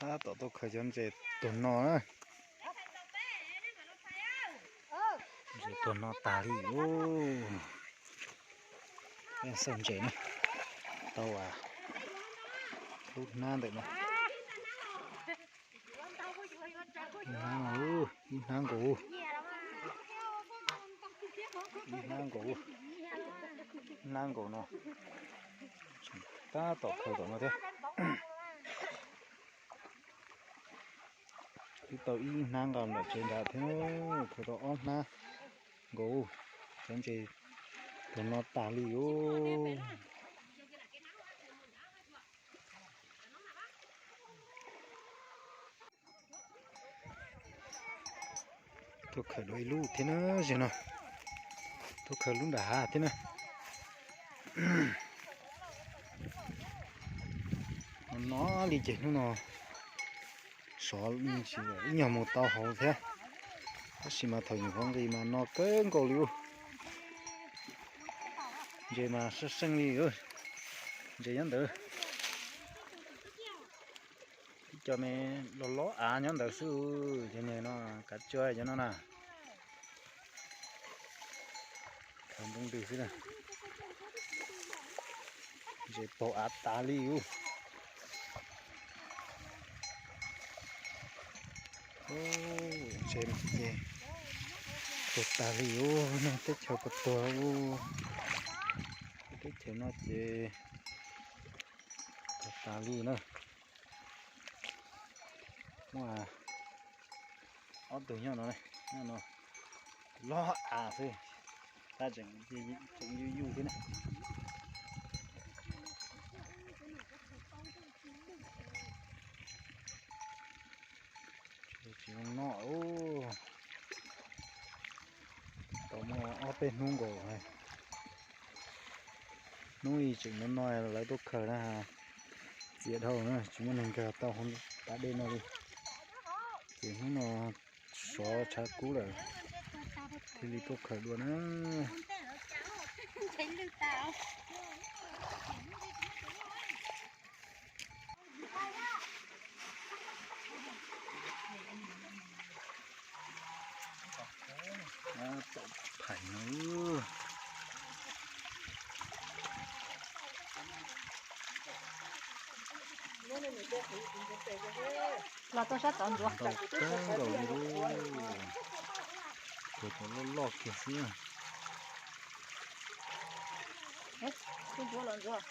Tab tom tuaj khaws cov ntses tuag no na. Ntses tuag no tas li ub. Xauj ntses na. Tau lub hnab ntawm no. Ib hnab nkaus, ib hnab nkaus, hnab nkaus no. Tab tom khaws tom no thiab. Twb tau ib hnab nkaus nram tsev nrad thiab, khaws tau ob hnab nkaus. Cov ntses tuag no tas li ub. Tuaj khaws dua ib lub thiab na, zaum no tuaj khaws lub nram hav thiab na. No no li ces hnub no sov ib nyuag mus tau hauv thiab, tab sis mas thaum nyuam qhuav nqis mas no kawg nkaus li ub. Ntses mas seej seej li, ntses nyob ntawd. Ib co me loj loj av nyob ntawd xwb, cov niag no kav tsua cov no na. Khaws nroo ntws xwb na. Ntses paug av tas li ub. Ntses ces tuag tas li ub, neeg teb chaws puas tuag ub. Teb chaws no ces tuag tas li na. Muaj ob tug nyob no, nyob no loj av xwb, tab tseem tseem yuj yuj thiab na. Tsis zoo noj ub. Tau muaj ob peb hnub nkaus. Hnub i tseem no no lawv tuaj khaws na, txias dhau na, tsis muaj neeg nkag tau hauv pas dej no li. Ces hnub no sov tshav kub lawm, thiaj li tuaj khaws dua na. Phais no. Los tuaj sab tod ntsuav. Ntau kawg nkaus li lauj. Cov loj loj kiag xwb. Ntsuav los ntsuav.